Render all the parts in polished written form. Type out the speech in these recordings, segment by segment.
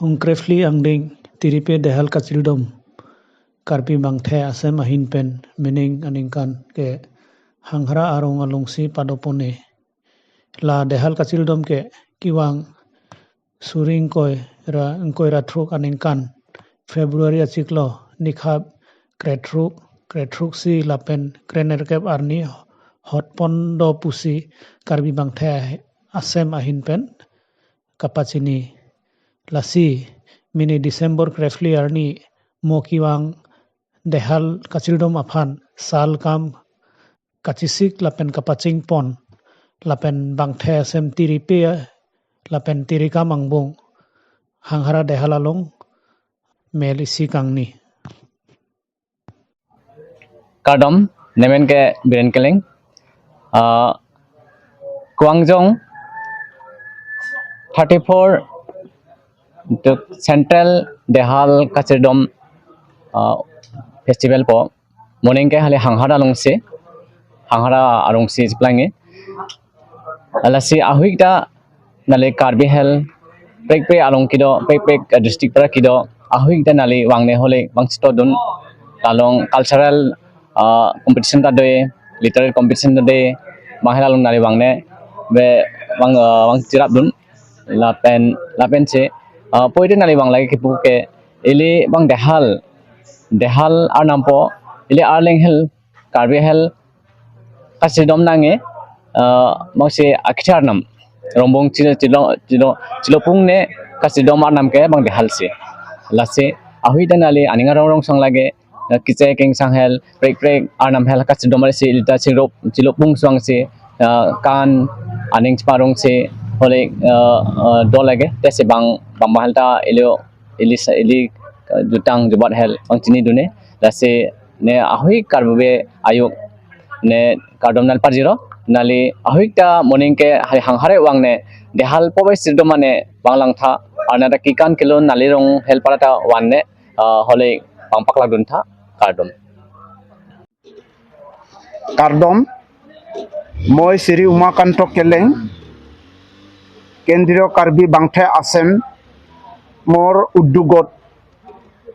Hungkrefli angding tiripe dehal kachildom karpi bangthe asem ahin pen mening aningkan ke hanghara arong alongsi padopone la dehal kachildom ke kiwang suring koi ra koi rathruk aningkan February achiklo nikhab kretruk kretruk si lapen krenerkep arni hotpondo pusi karbi bangthe asem ahin pen kapachini lasi mini December krefli arni mokiwang dehal kachildom aphan sal kam kachisik lapen kapaching pon lapen bangthe asem tiripe lapen tirika mangbong hanghara dehalalong melisi kangni Kardom nemen ke biren keleng Guangzhou 34 Central Dehal Kachirdom Festival po morning ke hale hanghara longse hanghara arongsi jplange alasi ahuikta nale karbi hel pek pe along kido pek pek district para kido ahuikta nale wangne hole wangsto dun talong cultural competition ta doe literary competition ta de mahela along nale wangne be wang wang jirap dun lapen lapen che poite nale wang lagi kipu ke ili bang dehal dehal ar nampo ili arleng hel karbi hel kasidom nange mangse akhiar nam rombong chilo chilo chilo chilopung ne kasidom ar nam ke bang dehal se lase ahui danale aninga rong rong sang lage kiche king sang hel prek prek ar nam hel kasidom ar se ilta chilo chilopung swang se kan aning parong se hole do lage tese bang bang mahalta ilio ili ili jutang jubat hel bang chini dune lase ne ahui karbe ayuk ne kardom nal parjiro nali ahuikta morning ke hari hanghare wangne dehal pobai sirdom mane banglang tha arna kikan kilo nali rong hel parata wanne hole pangpak ladun tha kardom Kardom মই শ্ৰী উমাকান্ত কেলেং কেন্দ্ৰীয় কাৰ্বি বাংঠে আছেম মোৰ উদ্যোগত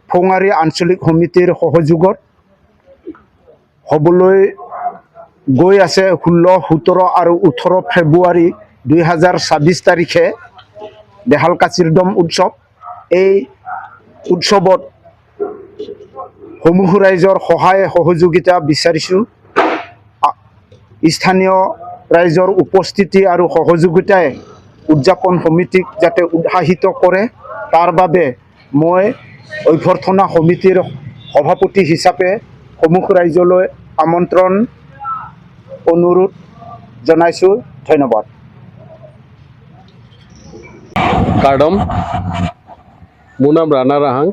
ফোঙাৰী আঞ্চলিক সমিতিৰ সহযোগত হ'বলৈ গৈ আছে 16, 17 আৰু 18 ফেব্ৰুৱাৰী 2026 তাৰিখে দেহাল কাচিৰদম উৎসৱ। এই উৎসৱত সমূহ ৰাইজৰ সহায় সহযোগিতা বিচাৰিছোঁ। স্থানীয় ৰাইজৰ উপস্থিতি আৰু সহযোগিতাই উদযাপন সমিতিক যাতে উৎসাহিত কৰে তাৰ বাবে মই অভ্যৰ্থনা সমিতিৰ সভাপতি হিচাপে সমূহ ৰাইজলৈ আমন্ত্ৰণ অনুৰোধ জনাইছোঁ। ধন্যবাদ। কাৰ্ডম, মোৰ নাম ৰাণা ৰাহাং,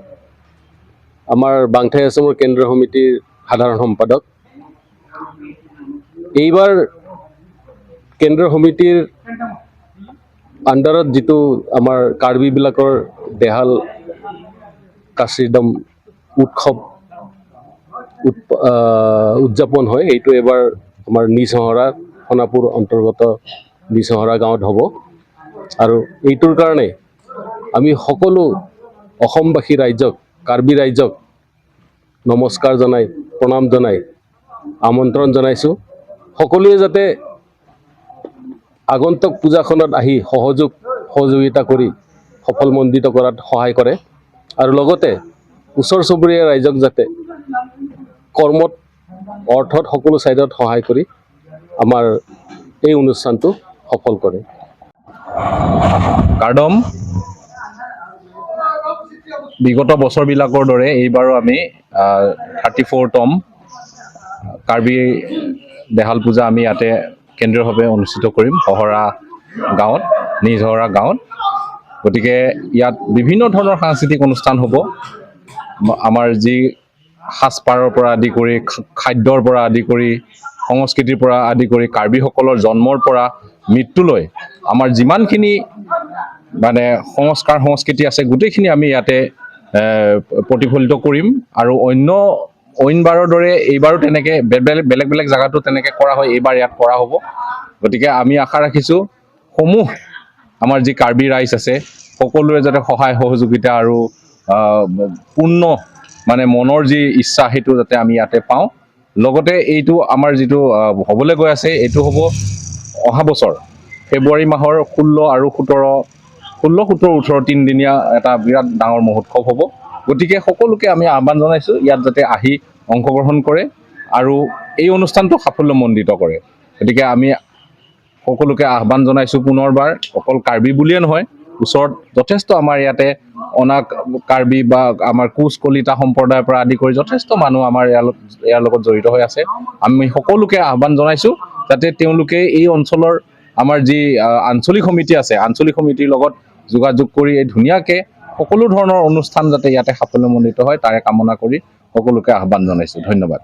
আমাৰ বাংঠাই আছামৰ কেন্দ্ৰীয় সমিতিৰ সাধাৰণ সম্পাদক। এইবাৰ কেন্দ্ৰীয় সমিতিৰ আণ্ডাৰত যিটো আমাৰ কাৰ্বিবিলাকৰ দেহাল কাচিৰদম উৎসৱ উদযাপন হয়, সেইটো এইবাৰ আমাৰ নিজহৰা সোণাপুৰ অন্তৰ্গত নিজহৰা গাঁৱত হ'ব। আৰু এইটোৰ কাৰণে আমি সকলো অসমবাসী ৰাইজক, কাৰ্বি ৰাইজক নমস্কাৰ জনাই, প্ৰণাম জনাই আমন্ত্ৰণ জনাইছোঁ। সকলোৱে যাতে আগন্তুক পূজাখনত আহি সহযোগিতা কৰি সফলমণ্ডিত কৰাত সহায় কৰে আৰু লগতে ওচৰ চুবুৰীয়া ৰাইজক যাতে কৰ্মত, অৰ্থত সকলো ছাইডত সহায় কৰি আমাৰ এই অনুষ্ঠানটো সফল কৰে। কাৰ্ডম, বিগত বছৰবিলাকৰ দৰে এইবাৰো আমি 34তম কাৰ্বি দেহাল পূজা আমি ইয়াতে কেন্দ্ৰীয়ভাৱে অনুষ্ঠিত কৰিম হহৰা গাঁৱত, নিজ হহৰা গাঁৱত। গতিকে ইয়াত বিভিন্ন ধৰণৰ সাংস্কৃতিক অনুষ্ঠান হ'ব। আমাৰ যি সাজপাৰৰ পৰা আদি কৰি খাদ্যৰ পৰা আদি কৰি সংস্কৃতিৰ পৰা আদি কৰি কাৰ্বিসকলৰ জন্মৰ পৰা মৃত্যুলৈ আমাৰ যিমানখিনি মানে সংস্কাৰ সংস্কৃতি আছে গোটেইখিনি আমি ইয়াতে প্ৰতিফলিত কৰিম। আৰু অইনবাৰৰ দৰে এইবাৰো তেনেকৈ বেলেগ বেলেগ বেলেগ জেগাতো তেনেকৈ কৰা হয়, এইবাৰ ইয়াত কৰা হ'ব। গতিকে আমি আশা ৰাখিছোঁ সমূহ আমাৰ যি কাৰ্বি ৰাইজ আছে সকলোৰে যাতে সহায় সহযোগিতা আৰু পূৰ্ণ মানে মনৰ যি ইচ্ছা, সেইটো যাতে আমি ইয়াতে পাওঁ। লগতে এইটো আমাৰ যিটো হ'বলৈ গৈ আছে, এইটো হ'ব অহা বছৰ ফেব্ৰুৱাৰী মাহৰ 16 আৰু 17, 16, 17, 18, তিনিদিনীয়া এটা বিৰাট ডাঙৰ মহোৎসৱ হ'ব। গতিকে সকলোকে আমি আহ্বান জনাইছোঁ, ইয়াত যাতে আহি অংশগ্ৰহণ কৰে আৰু এই অনুষ্ঠানটো সাফল্যমণ্ডিত কৰে। গতিকে আমি সকলোকে আহ্বান জনাইছোঁ পুনৰবাৰ। অকল কাৰ্বি বুলিয়ে নহয়, ওচৰত যথেষ্ট আমাৰ ইয়াতে অনা কাৰ্বি বা আমাৰ কোচ কলিতা সম্প্ৰদায়ৰ পৰা আদি কৰি যথেষ্ট মানুহ আমাৰ ইয়াৰ লগত জড়িত হৈ আছে। আমি সকলোকে আহ্বান জনাইছোঁ যাতে তেওঁলোকে এই অঞ্চলৰ আমাৰ যি আঞ্চলিক সমিতি আছে, আঞ্চলিক সমিতিৰ লগত যোগাযোগ কৰি এই ধুনীয়াকৈ সকলো ধৰণৰ অনুষ্ঠান যাতে ইয়াতে সাফল্যমণ্ডিত হয়, তাৰে কামনা কৰি সকলোকে আহ্বান জনাইছোঁ। ধন্যবাদ।